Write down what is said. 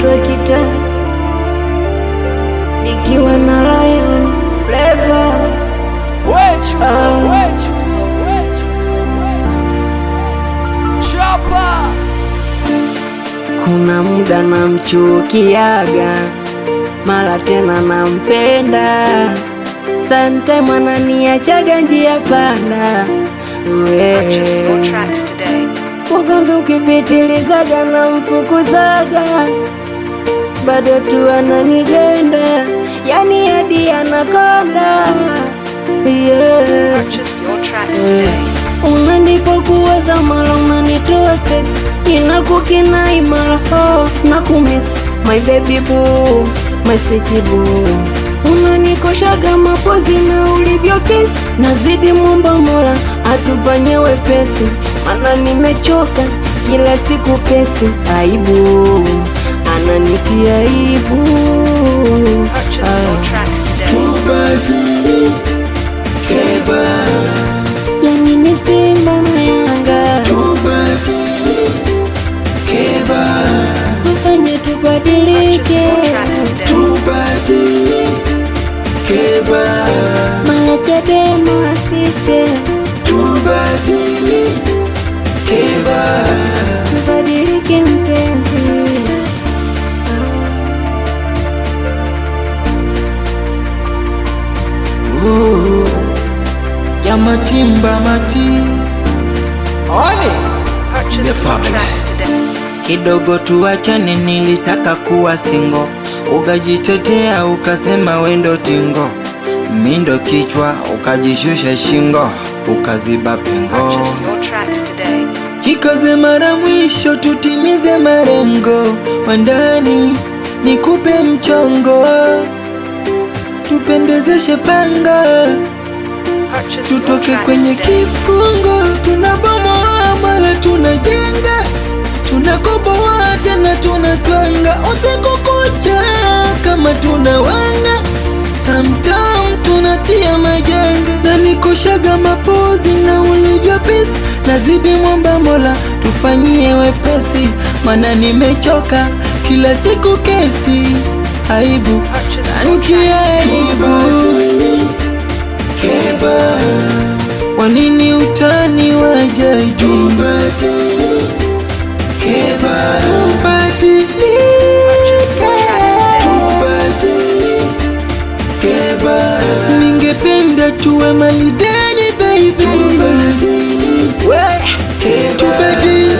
Watoto wa kitaa nikiwa na Lion Flavor. Ah. Kuna muda namchukiaga, mara tena nampenda, sometime ananiachaga njia panda. Purchase your We. Tracks today. Ugomvi ukipitilizaga namfukuzaga, bado tu ananigenda, yani hadi anakonda, yeah. Purchase your tracks today. Unanipokuwaza mara unanitoa stress, inakukina imara ho na kumiss my baby boo, my sweet boo. Unanikoshaga mapozi na ulivyo pesi, nazidi mumba Mola atufanye wepesi, mana nimechoka kila siku kesi, aibu ananitia aibu. Purchase your Ah. Tracks today. Yani ni Simba na Yanga, tufanye Purchase tubadilike, your tracks today. mara Chadema sisi tubadilike mpenzi. Ya matimba mati one. Purchase your tracks today. Kidogo tuachane, nilitaka kuwa singo, ukajitetea ukasema wendo tingo, mindo kichwa ukajishusha shingo, ukaziba pengo. Purchase your tracks today. Jikaze mara mwisho tutimize marengo, wandani nikupe mchongo, tupendezeshe panga, Purchase your tutoke tracks kwenye today. kifungo. Tunabomoa mara tunajenga, tunakoboa tena tunatwanga, usiku kucha kama tunawanga, sometime tunatia majanga, na nikoshaga mapozi na ulivyo pesi, nazidi mwomba Mola tufanyie wepesi, mana nimechoka kila siku kesi, aibu Purchase your nantia tracks today. aibu. Wanini utani wa jadi? Purchase your tracks today. Tubadilike. Ningependa tuwe malidadi baby. We, tubadilike.